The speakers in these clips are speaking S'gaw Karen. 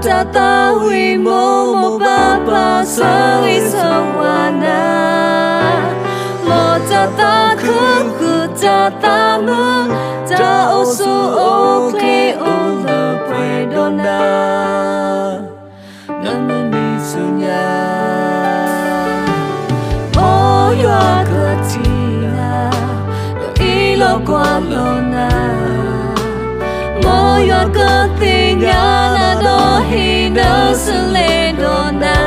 တၢ်သးဝံၣ်မိၢ်မိၢ်ပၢ်ပၢ်ဆၢဂ့ၤဆၢဝါနၤ, မ်တၢ်သးခုဃုာ်တၢ်သးမုာ်, တၢ်အိၣ်ဆူၣ်အိၣ်ချ့အိၣ်လၢပှဲၤဒီးနၤ လၢမုၢ်နံၤဆူညါ မ်ယွၤကထံၣ်နၤ, ဒီးအ့ၣ်လိာ်ကွၢ်လိာ်နၤ, မ်ယွၤကသ့ၣ်ညါနၤ ဒီးဟ့ၣ်နၤစလဲဒီးနၤ,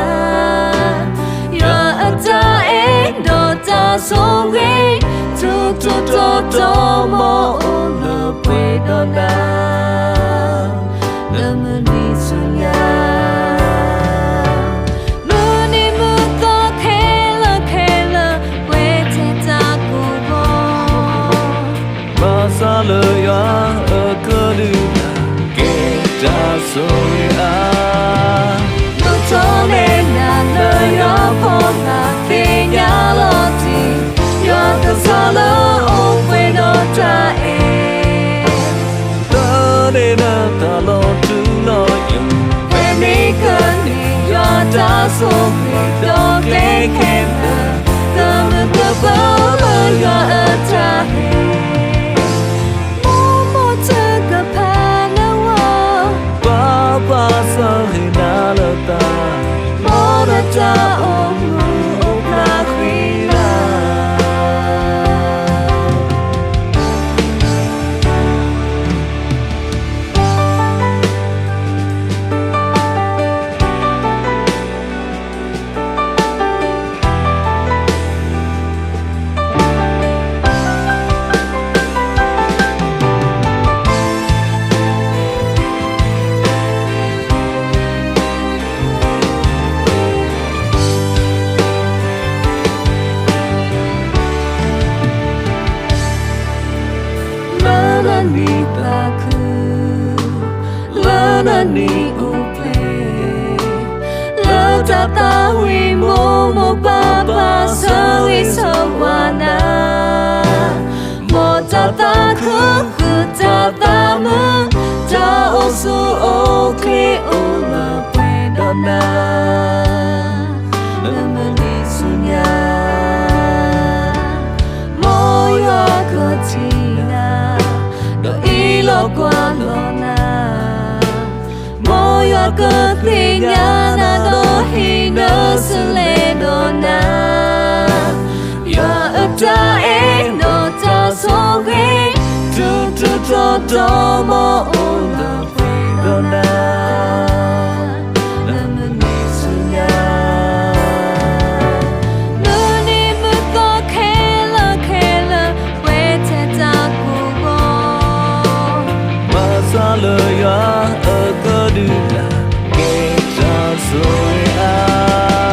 ယွၤအတၢ်အဲၣ်ဒီးတၢ်ဆိၣ်ဂ့ၤ ထူထူတီတီ မ်အိၣ်လၢပှဲၤဒီးနၤ လၢမုၢ်နံၤဆူညါ မုၢ်နံၤမုၢ်သီခဲလၢာ်ခဲလၢာ် ပှဲၤထဲတၢ်ကိၢ်ဘီ, ဘၣ်ဆၣ်လၢယွၤအကလုၢ် ကဲတၢ်ဆိၣ်ဂ့ၤဧါ, ဒိၣ်ထီၣ်နဲနၤလၢယွၤဖီလာ် သ့ၣ်ညါလီၤတံၢ် ယွၤကစၢ်လၢအိၣ်ပှဲၤဒီးတၢ်အဲၣ် သၢန့ၣ်နတၢ်လီၤထူလီၤယိာ် ဖဲန့ၣ်ကန့ၢ်ယွၤတၢ်ဆိၣ်ဂ့ၤ ဒီးကျဲခဲလၢာ် ကမုာ်ကပၢၤလၢယွၤအတၢ်ဟ့ၣ် မ်မိၢ်တကဖၣ်လၢဝဲ ပၢ်ဘၣ်ဆၢဂ့ၤနၤလၢတၢ် မ်နတၢ်အိၣ်မူအိၣ်ဖျါဃံလၤ လၢနနံၤသးခု လၢနနံၤအိၣ်ဖျဲၣ် လၢတၢ်သးဝံၣ်မိၢ်မိၢ်ပၢ်ပၢ်ဆၢဂ့ၤဆၢဝါနၤ မ်တၢ်သးခုဃုာ်တၢ်သးမုာ် တၢ်အိၣ်ဆူၣ်အိၣ်ချ့အိၣ်လၢပှဲၤဒီးနၤ လၢမုၢ်နံၤဆူညါ မ်ယွၤကထံၣ်နၤ ဒီးအ့ၣ်လိာ်ကွၢ်လိာ်နၤ မ်ယွၤကသ့ၣ်ညါနၤ ဒီးဟ့ၣ်နၤစလဲဒီးနၤ ယွၤအတၢ်အဲၣ်ဒီးတၢ်ဆိၣ်ဂ့ၤ ထူထူတီတီ မ်အိၣ်လၢပှဲၤဒီးနၤ လၢမုၢ်နံၤဆူညါ မုၢ်နံၤမုၢ်သီခဲလၢာ်ခဲလၢာ် ပှဲၤထဲတၢ်ကိၢ်ဘီ ဘၣ်ဆၣ်လၢယွၤအကလုၢ်တၢ် ကဲတၢ်ဆိၣ်ဂ့ၤဧါ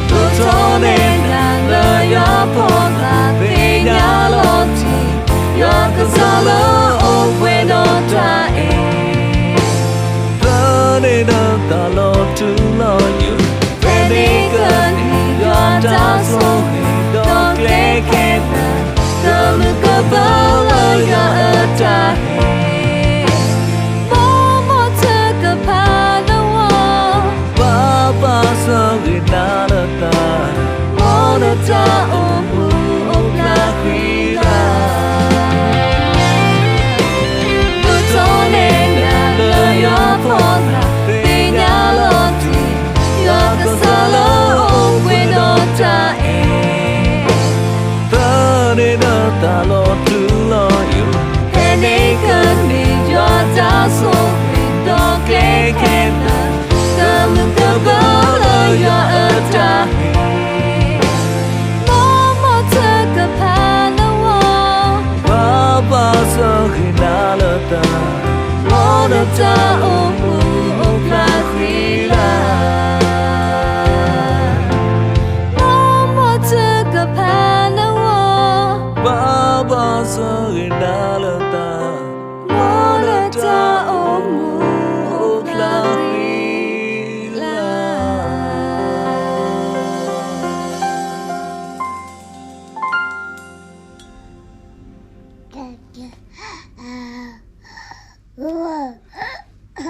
ဒိၣ်ထီၣ်နဲနၤလၢယွၤဖီလာ် သ့ၣ်ညါလီၤတံၢ် ယွၤကစၢ်လၢအိၣ်ပှဲၤဒီးတၢ်အဲၣ် သၢန့ၣ်နတၢ်လီၤထူလီၤယိာ် ဖဲန့ၣ်ကန့ၢ်ယွၤတၢ်ဆိၣ်ဂ့ၤ ဒီးကျဲခဲလၢာ် ကမုာ်ကပၢၤလၢယွၤအတၢ်ဟ့ၣ် မ်မိၢ်တကဖၣ်လၢဝဲ ပၢ်ဘၣ်ဆၢဂ့ၤနၤလၢတၢ် မ်နတၢ်အိၣ်မူအိၣ်ဖျါဃံလၤ ဒိၣ်ထီၣ်နဲနၤလၢယွၤဖီလာ် သ့ၣ်ညါလီၤတံၢ် ယွၤကစၢ်လၢအိၣ်ပှဲၤဒီးတၢ်အဲၣ် သၢန့ၣ်နတၢ်လီၤထူလီၤယိာ် ဖဲန့ၣ်ကန့ၢ်ယွၤတၢ်ဆိၣ်ဂ့ၤ ဒီးကျဲခဲလၢာ် ကမုာ်ကပၢၤလၢယွၤအတၢ်ဟ့ၣ် မ်မိၢ်တကဖၣ်လၢဝဲ ပၢ်ဘၣ်ဆၢဂ့ၤနၤလၢတၢ် မ်နတၢ်အိၣ်မူအိၣ်ဖျါဃံလၤ မ်မိၢ်တကဖၣ်လၢဝဲ ပၢ်ဘၣ်ဆၢဂ့ၤနၤလၢတၢ် မ်နတၢ်အိၣ်မူအိၣ်ဖျါဃံလၤ